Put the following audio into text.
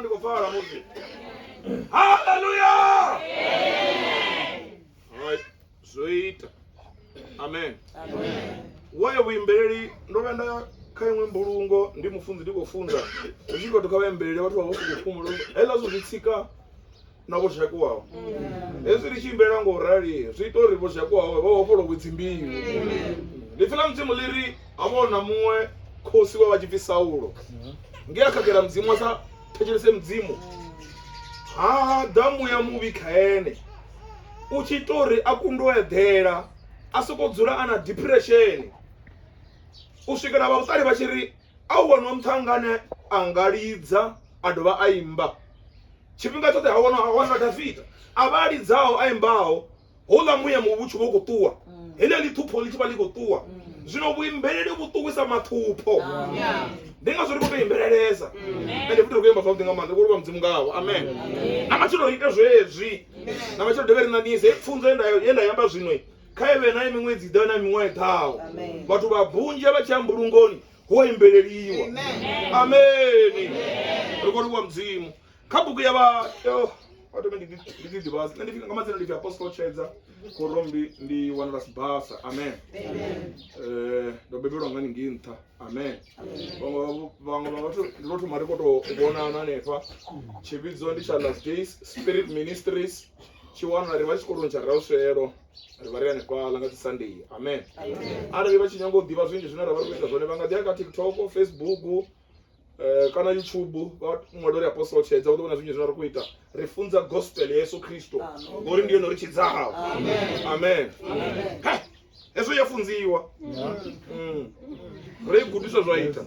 ndi khou pfala musi. Haleluya! Hai, zwo ita. Amen. Woyo vhuimbeleli ndo vhuya nda ya kha iṅwe mbulungo ndi mufunzi ndi khou funza ri tshi khou tou kha vhaimbeleli vhathu vha vho sokou fhumula hezwiḽa zwithu zwi tsika na vho zhakuwaho hezwi ri tshi imbelela ngo rali zwi ita uri vho zhakuwaho vha vhofholowe dzimbilu. Ḽipfi ḽa Mudzimu ḽi ri ha vha na muṅwe khosi we vha tshi pfi Saulo nge a khakhela Mudzimu a sa thetshelese Mudzimu ha ḓa muya muvhi kha ene u tshi ita uri a kundwe u eḓela a sokou dzula a na depression u swikela vha vhuṱali vha tshi ri a u wanwa muṱhangane a nga lidza a dovha a imba tshifhinga tshoṱhe ha wana ha wana Davida a vha a lidzaho a imbaho houḽa muya muvhi u tshi vha u khou ṱuwa heḽia ḽiṱhupho ḽi tshi vha ḽi khou ṱuwa. Zwino vhuimbeleli vhu ṱuwisa maṱhupho, ndi ngazwo ri khou tou imbelelesa ende futhi ri khou imba zwavhuḓi nga maanḓa, ri khou luvha Mudzimu ngavho. Amen. Na matshelo ri ite zwezwi, na matshelo dovhe ri ṋaṋise heyi pfunzo ye nda ye nda amba zwino kha i vhe na ya miṅwedzi i ḓaho na miṅwaha i ḓaho. Vhathu vha bunzhi vha tshi ya mbulungoni hu a imbeleliwa. Ameni. Ri khou livhuwa Mudzimu. Kha bugu ya vha vha thome ndi ḓi ḓivhadze. Nṋe ndi nga madzina ndi pfi Apostle Tshedza Khorombi ndi wanala Sibasa. Amen. Ndo bebelwa nga haningei nṱha. Amen. Vhaṅwe vhaṅwe vha vhathu ndi lwo thoma ri khou tou vhonana hanefha. Tshivhidzo ndi tsha Last Days Spirit Ministries tshi wanala ri vha tshikoloni tsha Rauswelo ri vha ri hanefhaḽa nga dzi Sunday. Amen. Arali vha tshi nyanga u ḓivha zwinzhi zwine ra vha ri khou ita zwone vha nga ḓi ya kha TikTok, Facebook kana YouTube vha ṅwala uri Apostle Tshedza vha ḓo vhona zwinzhi zwine ra khou ita. Ri funza gospel ya Yesu Kristo ngori ndi yone ri tshidzaho. Amen. Hezwo ya funziwa. Ri gudiswa zwa ita.